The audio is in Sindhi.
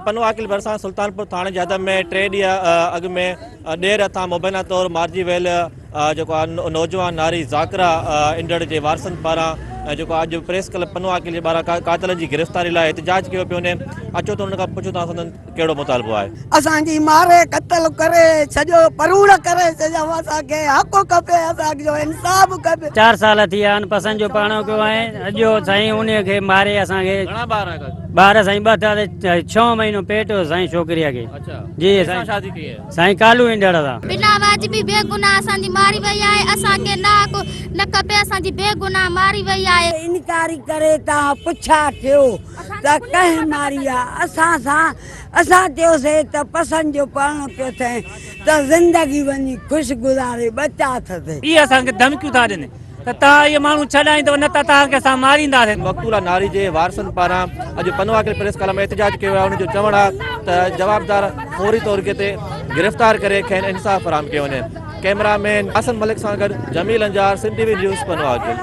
پنوعاقل ڀرسان سلطانپور ٿاڻي جي حد ۾ ٽي ڏينهن اڳ ۾ ڏير هٿان مبينا طور مارجي ويل جيڪو آهي نوجوان ناري ذاڪره انڊڙ جي وارثن پاران جيڪو اڄ پريس ڪلب پنوعاقل جي ٻاهران قاتلن جي گرفتاري لاء احتجاج ڪيو پيو وڃي اچو ته انهن کان پڇون ٿا سندن ڪهڙو مطالبو آهي. اسان جي ماري قتل ڪري ڇڏيو پروڙ ڪري ڇڏيو اسان کي حق کپي اسان جو انصاف کپي. چار سال ٿي ويا آهن پسند جو پاڻو ڪيو آهي اڄ سائين انهي کي ماري اسان کي. گهڻا ٻار آهن؟ ٻار سائين ٻه اٿا ڇهون مهينو پيٽ هو سائين ڇوڪريء کي. جي سائين شادي ڪئي آهي؟ سائين ڪالو ايندڙ سان. بنا واجبي بي گناھ اسان جي ماري وئي آهي اسان کي ناحق نه کپي اسان جي بي گناھ ماري وئي آهي. انڪاري ڪري تان پڇا ٿيو ته ڪنهن ماري آ اسان سان اسان چيوسي ته پسند جو پرڻو پيو ٿئين ته زندگي وڃي خوش گذاري ٻچا اٿس. اهي اسان کي ڌمڪيون ٿا ڏين ته توهان اهي ماڻهو ڇڏائيندؤ نه ته توهان کي اسان مارينداسين. مقتوله ناري جي وارثن پاران اڄ پنوعاقل پريس ڪلب ۾ احتجاج ڪيو ويو آهي انهن جو چوڻ آهي ته جوابدار فوري طور تي گرفتار ڪري کين انصاف فراهم ڪيو وڃي ڪئميرا مين حسن ملڪ سان گڏ Jamil Anjar Sindh T V news Pano Aqil.